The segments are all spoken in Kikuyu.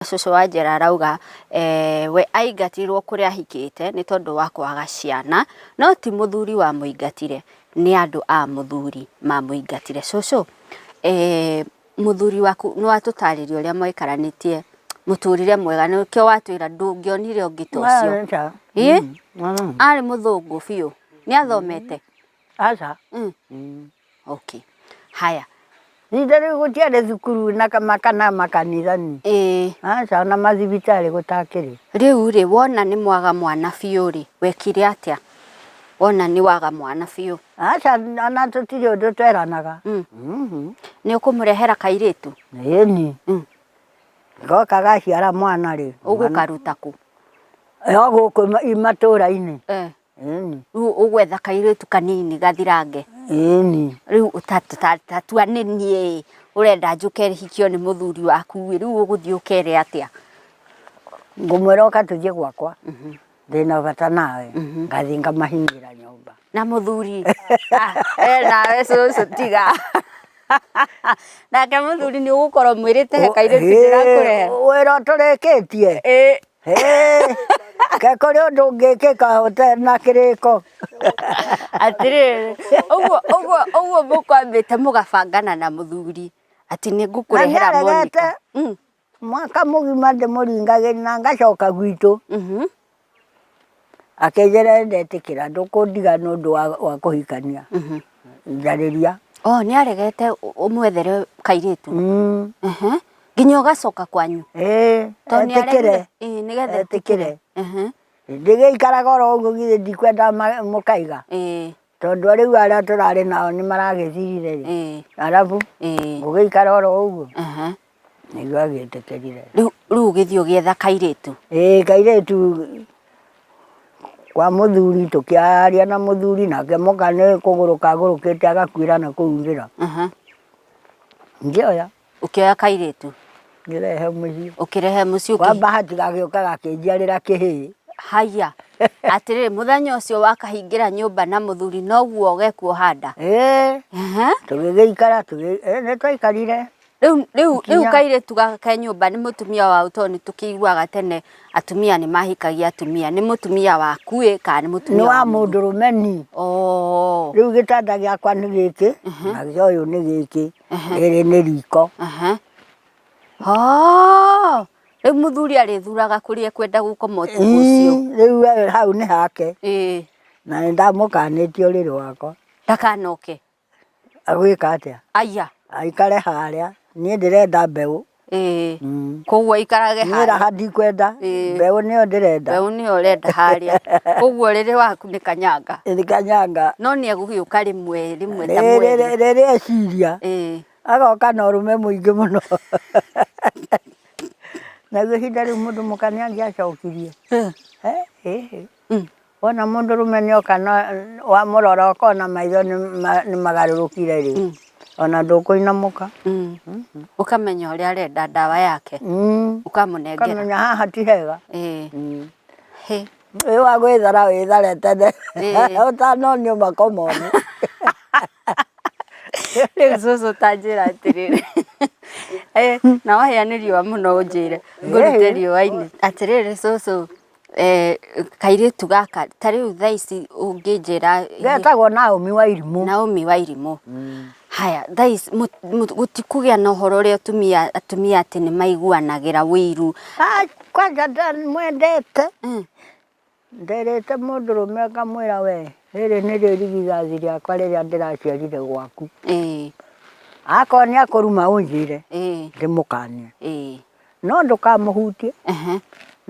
Cũcũ wa Njera arauga we aingatirwo kũrĩa ahikĩte nĩ tondũ wa kwaga ciana, no ti mũthuri wamũingatire, nĩ andũ a mũthuri mamũingatire. Cũcũ, mũthuri waku nĩ watũtarĩria ũrĩa mwaikaranĩtie mũtũrĩre mwega, nĩkĩo watwĩra ndũngĩonire ũngĩ ta ũcio. Ĩ? Arĩ mũthũngũ biũ, nĩ athomete? Aca. Okay. Haya. Ihinda rĩu gũtiarĩ thukuru na kana makanitha ni. Ĩĩ. Aca ona mathibitarĩ gũtakĩrĩ. Rĩu rĩ, wona nĩ mwaga mwana biũ rĩ, wekire atĩa? Wona nĩ waga mwana biũ. Aca ona tũtirĩ ũndũ tweranaga. Nĩ ũkũmũrehera kairĩtu? Ĩni. Goka gaciara mwana rĩ. Ũgũkaruta kũ? O gũkũ matũra-inĩ. Eh. Ĩni. Rĩu ũgwetha kairĩtu kanini gathirange. Ĩni. Rĩu tatua nĩ niĩ ũrenda njũke hikio nĩ mũthuri waku ĩ, rĩu ũgũthiĩ ũkere atĩa? Ngũmwĩra ũka tũthiĩ gwakwa. Ndĩna bata nawe. Ngathiĩ ngamahingĩra nyũmba. Na mũthuri? Ah, eh, nawe cũcũ tiga. Nake mũthuri nĩ ũgũkorwo mwĩrĩte he kairĩtu ndĩrakũrehera. Wĩra ũtũrĩkĩtie. Ĩĩ. Ke kũrĩ ũndũ ũngĩkĩka ũtarĩ na kĩrĩko. Atĩrĩrĩ, ũguo ũguo ũguo mũkwambĩte mũgabangana na mũthuri atĩ nĩ ngũkũrehera Na nĩaregete. Monica. Mwaka mũgima ndĩmũringagĩria na ngacoka gwitũ. Akĩnjĩra ndetĩkĩra ndũkũndiga nĩ ũndũ wa kũhikania. Njarĩria. Oh, nĩ aregete ũmwethere kairĩtu? Nginya ũgacoka kwanyu? Ĩĩ, Tondũ nĩ etĩkĩre. aregire, ĩĩ, nĩgetha Etĩkĩre. etĩkĩre. Ndĩgĩikaraga oro ũguo githĩ ndikwenda mũkaiga. Tondũ rĩu arĩa tũrarĩ nao nĩ maragĩthirire rĩ. Arabu ngũgĩikara oro ũguo. Nĩguo agĩtĩkĩrire. Rĩu rĩu ũgĩthiĩ ũgĩetha kairĩtu? Ĩĩ kairĩtu kwa mũthuri tũkĩaria na mũthuri nake mũka nĩ kũgũrũka agũrũkĩte agakuĩra na kũu njĩra. Ngĩoya. Ũkĩoya kairĩtu? Ngĩrehe mũciĩ. Ũkĩrehe mũciĩ Kwa bahati gagĩũka gakĩnjiarĩra kĩhĩĩ. Haiya, atĩrĩrĩ mũthenya ũcio wakahingĩra nyũmba na mũthuri noguo gekuoha nda? Ĩĩ. Tũgĩgĩikara, nĩ twaikarire. Rĩu rĩu rĩu Nginya- kairĩtu gaka ke nyũmba nĩ mũtumia wa tondũ nĩ tũkĩiguaga tene atumia nĩ mahikagia atumia nĩ mũtumia waku ĩ kana nĩ Nĩ mũtumia wa mũthuri? mũndũrũme ni. Oh. Rĩu gĩtanda gĩakwa nĩ gĩkĩ na gĩa ũyũ nĩ gĩkĩ. Rĩrĩ nĩ riko. Aha. Oh. Rĩu mũthuri arĩthuraga kũrĩa ekwenda gũkoma ũtukũ ũcio. Ii, Rĩu we hau nĩ hake. Ĩĩ. Na nĩ ndamũkanĩtie ũrĩrĩ wakwa. Ndakanoke. Agwĩka atĩa? Aya. Aikare harĩa. Niĩ ndĩrenda mbeũ. Ĩĩ. Koguo aikarage Niĩ harĩa. raha ndikwenda. Mbeũ nĩyo ndĩrenda. Mbeũ nĩyo ũrenda harĩa. Koguo ũrĩrĩ waku nĩ kanyanga. Nĩ kanyanga. No nĩ egũgĩũka rĩmwe rĩmwe ta mweri. Rĩrĩa eciria. Ĩĩ. Agoka na ũrũme mũingĩ mũno. Naguo ihinda rĩu mũndũ mũka nĩ angĩacokirie. Ĩ. Wona mũndũrũme nĩoka na wamũrora ũkona maitho nĩmagarũrũkire rĩ, ona ndũkũinamũka. Ũkamenya ũrĩa arenda ndawa yake, ũkamũnengera. Ũkamenya haha ti hega. Hĩ. Wĩ wa gwĩthara wĩthare tene ũtanonio makomoni. Rĩu cũcũ ta njĩra atĩrĩrĩ, na wahĩa nĩ riũa mũno ũnjĩre ngũrute riũa-inĩ. Atĩrĩrĩ cũcũ, Kairĩtu gaka ta rĩu thaa ici ũngĩnjĩra Getagwo Naomi Wairimũ. Naomi Wairimũ. Haya thaa ici gũtikũgĩa na ũhoro ũrĩa atumia atumia atĩ nĩ maiguanagĩra ũiru. Ah, kwanja ndamwendete. Nderĩte mũndũrũme ngamwĩra we rĩrĩ nĩrĩo irigithathi rĩakwa rĩrĩa ndĩraciarire gwaku. Akorwo nĩ akũruma ũnjĩre ndĩmũkanie. No ndũkamũhutie.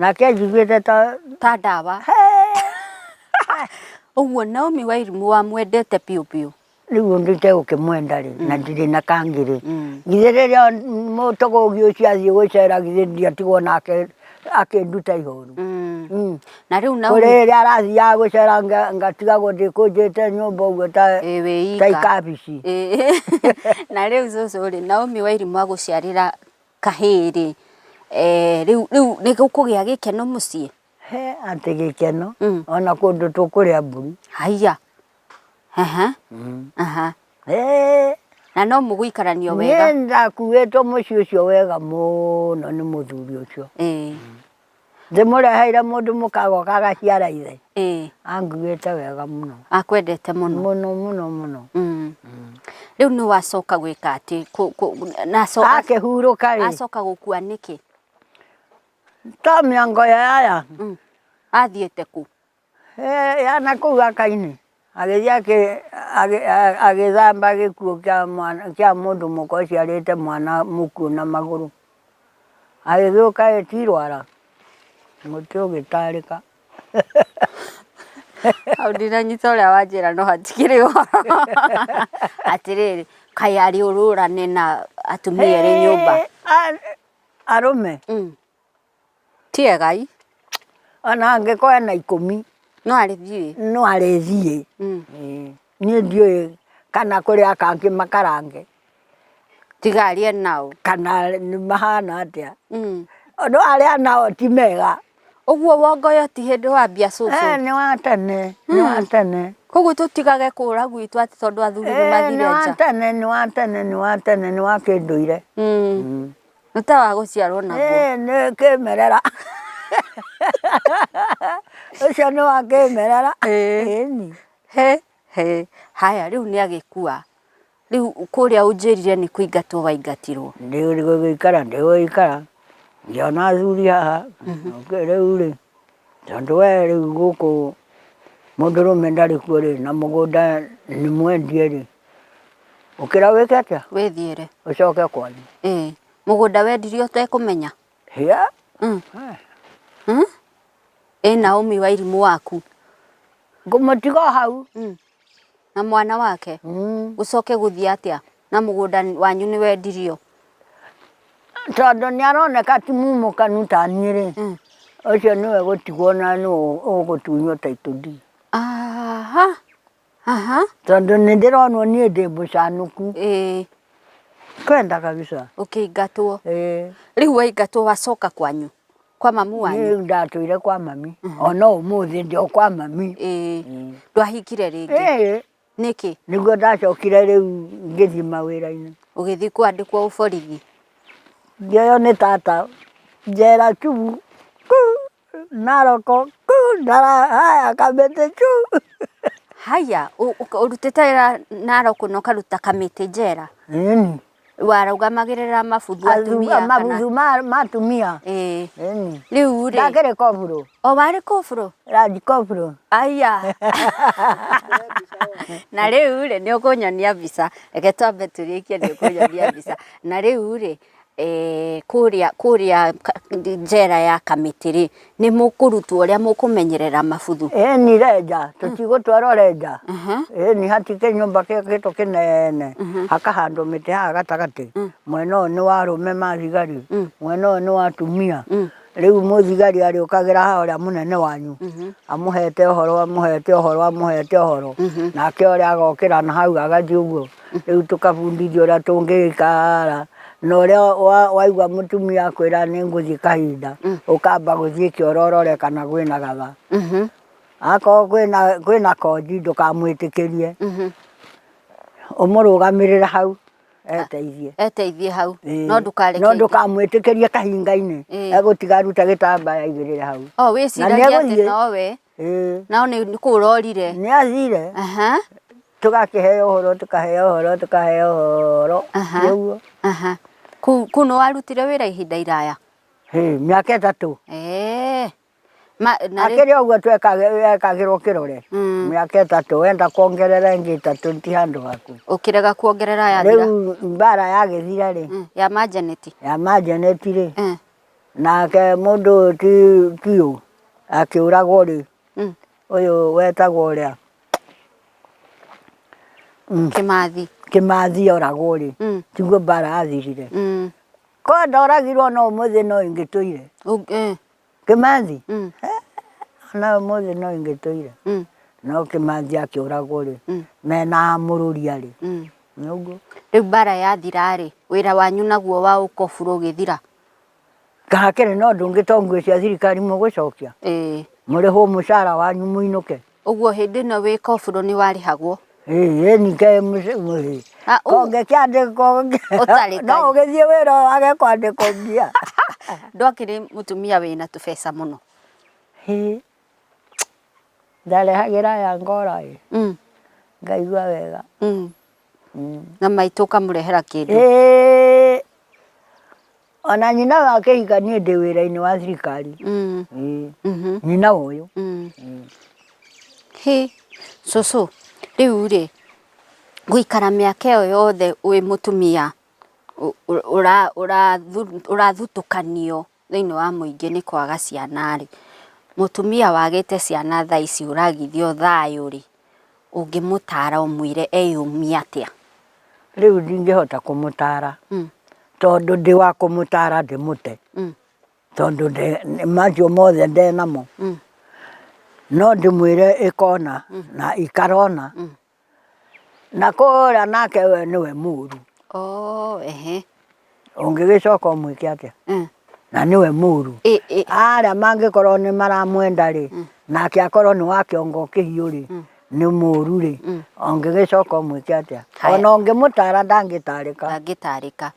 Nake anjiguĩte ta Ta ndawa. Ũguo Naomi Wairimu wamwendete biũ biũ. Rĩu ũndũ itegũkĩmwenda rĩ, na ndirĩ na kangĩ rĩ, githĩ rĩrĩa mũtũgũgi ũcio athiĩ gũcera githĩ ndiatigwo nake akĩnduta ihoru. Na rĩu Naomi. Kũrĩ rĩrĩa arathiaga gũcera ngatigagwo ndĩkũnjĩte nyũmba ũguo ta Ĩ wĩ ta ika. ikabici. Ĩ. Na rĩu cũcũ rĩ, Naomi Wairimu agũciarĩra kahĩĩ rĩ, rĩu rĩu nĩ gũkũgĩa gĩkeno mũciĩ? He atĩ gĩkeno, ona kũndũ tũkũrĩa mbũri. Haiya, ehe, aha. Hee. Na no mũgũikaranio wega. Niĩ ndakuĩtwo mũciĩ ũcio wega mũno nĩ mũthuri ũcio. Ndĩmũreheire mũndũ mũka agoka agaciara ithe. Anguĩte wega mũno. Akwendete mũno. Mũno mũno mũno. Rĩu nĩ wacoka gwĩka atĩ na Akĩhurũka rĩ. Acoka gũkua nĩkĩ? To mĩongo yaya. Athiĩte kũ? Ya na kũu gaka-inĩ, agĩthiĩ agĩthamba gĩkuũ kĩa mũndũ mũka ũciarĩte mwana mũkuũ na magũrũ. Agĩgĩũka ĩ ti irwara, mũtĩ ũgĩtarĩka. Hau ndinanyita ũrĩa wanjĩra no hatikĩrĩ ũhoro. Atĩrĩrĩ, kaĩ arĩ ũrũrane na atumia erĩ nyũmba? Arũme. Ti egai. Ona angĩkorwo ena ikũmi. No arĩthiĩ. No arĩthiĩ. Niĩ ndiũĩ kana kũrĩ akangĩ makarange. Tiga arĩa nao. Kana nĩ mahana atĩa. No arĩa nao ti mega. Ũguo wongoyo ti hĩndĩ wambia cũcũ. Nĩ wa tene, nĩ wa tene. Koguo tũtigage kũra gwitũ atĩ tondũ athuri nĩ mathire nja. Nĩ wa tene, nĩ wa tene, nĩ wa tene, nĩ wa kĩndũire. Nĩ ta wa gũciarwo naguo. Ĩĩ nĩ kĩmerera. Ũcio nĩ wa kĩmerera. Ĩni. He he haya rĩu nĩ agĩkua. Rĩu kũrĩa ũnjĩrire nĩ kũingatwo waingatirwo. Ndigũgĩikara ndigũgĩikara. Ngĩona athuri haha. Rĩu rĩ, tondũ we rĩu gũkũ mũndũrũme ndarĩ kuo rĩ, na mũgũnda nĩ mwendie rĩ, Ũkĩra wĩke atĩa? Wĩthiĩre. Ũcoke kwanyu. Ĩĩ. Mũgũnda wendirio ũtekũmenya? Hĩa. Ĩ Naomi wa irimũ waku? Ngũmũtiga o hau. Na mwana wake? Ũcoke gũthiĩ atĩa na mũgũnda wanyu nĩ wendirio? Tondũ nĩ aroneka ti mumũkanu ta niĩ rĩ, ũcio nĩwe gũtigwo na nĩwe ũgũtunywo title deed. Aha. Aha. Tondũ nĩ ndĩronwo niĩ ndĩ mũcanũku. Ĩĩ. Kwenda kabisa. Ũkĩingatwo. Ĩĩ. Rĩu waingatwo wacoka kwanyu? Kwa mamu wanyu? Niĩ ndatũire kwa mami. Ona ũmũthĩ ndĩ o kwa mami. Ĩĩ. Ndwahikire rĩngĩ? Ĩĩ. Nĩkĩ? Nĩguo ndacokire rĩu ngĩthiĩ mawĩra-inĩ. Ũgĩthiĩ kwandĩkwo ũborithi? Ngĩoywo nĩ tata njera cubu. Naroko ndara haya kamĩtĩ chu. Haya, ũrutĩte wĩra Narok na ũkaruta kamĩtĩ njera? Ĩni. Warũgamagĩrĩra mabuthu atumia kana? Mabuthu ma atumia. Ĩĩ. Ĩni. Rĩu rĩ. Ndakĩrĩ koburo. O warĩ koburo? Ranji koburo. Aya. Na rĩu rĩ, nĩ ũkũnyonia mbica. Reke twambe tũrĩkie nĩ ũkũnyonia mbica. Na rĩu rĩ, kũrĩa kũrĩa njera ya Kamĩtĩ rĩ, nĩ mũkũrutwo ũrĩa mũkũmenyerera mabuthu? Ĩni renja, tũtigũtwarwo renja. Ĩni hatikĩrĩ nyũmba gĩakĩtwo kĩnene, hakahandwo mĩtĩ haha gatagatĩ, mwena ũyũ nĩ wa arũme ma thigari, mwena ũyũ nĩ wa atumia. Rĩu mũthigari arĩũkagĩra haha ũrĩa mũnene wanyu, amũhete ũhoro amũhete ũhoro amũhete ũhoro, nake ũrĩa agokĩra na hau agathiĩ ũguo. Rĩu tũkabundithio ũrĩa tũngĩikara, na ũrĩa waigua mũtumia akwĩra nĩ ngũthiĩ kahinda, ũkamba gũthiĩ kĩoro ũrore kana kwĩna gatha. Akorwo kwĩna konji ndũkamwĩtĩkĩrie, ũmũrũgamĩrĩre hau eteithie. Eteithie hau, no ndũkareke. No ndũkamwĩtĩkĩrie kahinga-inĩ, egũtiga aruta gĩtambaya aigĩrĩre hau. O wĩciragie atĩ nowe. Nao nĩ kũũra orire. Nĩ athire. Tũgakĩheo ũhoro tũkaheo ũhoro tũkaheo ũhoro. Nĩguo. Kũu kũu nĩ warutire wĩra ihinda iraya? Mĩaka 3. Akĩrĩ ũguo twekagĩrwo kĩrore. Mĩaka 3 wenda kuongerera ĩngĩ 3 ti handũ haku. Ũkĩrega kuongerera yathira? Rĩu mbara yagĩthira rĩ. Ya manjaneti. Ya manjaneti rĩ. Nake mũndũ ũyũ ti ũyũ akĩũragwo rĩ, ũyũ wetagwo ũrĩa? Kĩmathi. Kĩmathi oragwo rĩ, tiguo mbara yathirire? Korwo ndoragirwo no ũmũthĩ no ingĩtũire. Kĩmathi? Ona ũmũthĩ no ingĩtũire. No Kĩmathi akĩũragwo rĩ, mena Mũrũria rĩ, nĩ ũguo. Rĩu mbara yathira rĩ, wĩra wanyu naguo wa ũkoburo ũgĩthira? Hakĩrĩ na ũndũ ũngĩ to nguo cia thirikari mũgũcokia? Ĩĩ. Mũrĩhwo mũcara wanyu mũinũke? Ũguo hĩndĩ ĩno wĩ koburo nĩ warĩhagwo? Ĩĩ ningĩ Ah, ũguo- Kũngĩkĩandĩkwo Ũtarĩ no kai. ũgĩthiĩ wĩra wage kwandĩkwo mbia. Ndwakĩrĩ mũtumia wĩna tũbeca mũno. Hĩ. Ndarehagĩra aya ngora ĩ. Ngaigua wega. Na maitũ ũkamũrehera kĩndũ. Ĩĩ. Ona nyina wa kĩhika niĩ ndĩ wĩra-inĩ wa thirikari. Ĩĩ. Nyina wa ũyũ. Hĩ, cũcũ, rĩu rĩ, gũikara mĩaka ĩyo yothe wĩ mũtumia ũrathutũkanio thĩinĩ wa mũingĩ nĩ kwaga ciana rĩ, mũtumia wagĩte ciana thaa ici ũragithio thayũ rĩ, ũngĩmũtara ũmwĩre eyũmie atĩa? Rĩu ndingĩhota kũmũtara tondũ ndĩ wa kũmũtara ndĩmũte tondũ macio mothe ndenamo. No ndĩmwĩre ĩkona na ikarona Na kũrĩa nake we nĩwe mũru. Oh, ehe. Ũngĩgĩcoka ũmwĩke atĩa? Na nĩwe mũru. Arĩa mangĩkorwo nĩ maramwenda rĩ, nake akorwo nĩ wa kĩongo kĩhiũ rĩ, nĩ mũru rĩ, ũngĩgĩcoka ũmwĩke atĩa? Ona ũngĩmũtara ndangĩtarĩka. Ndangĩtarĩka.